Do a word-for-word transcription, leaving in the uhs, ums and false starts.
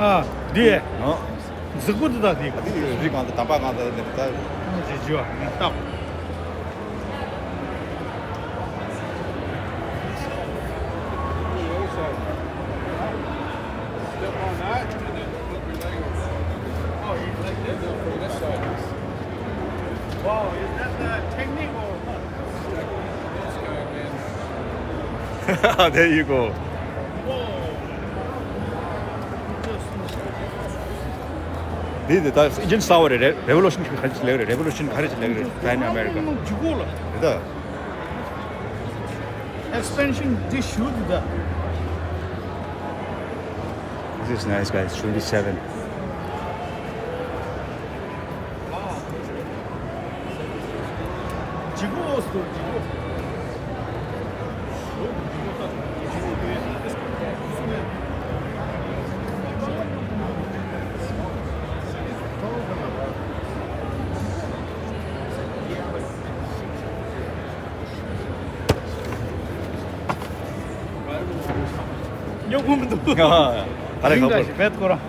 ཨ། འདི། ཨ། གཟུགས་པོ་འདི་དག་འདི། འདི་རི་གང་དུ་དམ་པ་གང་དུ་འདི་ལྟ། ཅི་ཅི་བ་ནི་ལྟ། Step on that, and then put your leg over. Oh, you like this? From this side. Wow, is that the technique or what? There you go. འདི་འདི་ད་ཨིན་ཇིན་གསར་བ་རེད། རེ་རེ་བོ་ལུ་ཤན་ག་རེ་ལབ་རེད། རེ་བོ་ལུ་ཤན་ག་རེ་ལབ་རེད། ད་ཨིན་ཨ་མེ་རི་ཀ་འཇུག་གོ་ལ། རེད་ད། Expansion འདི་ཞུ་འདི་ད། This is nice, guys. Twenty-seven. ཉོ་གོ་མི་འདུག་ཨ་རེ། ཁ་པོ། བེད་ཁོ་རང་།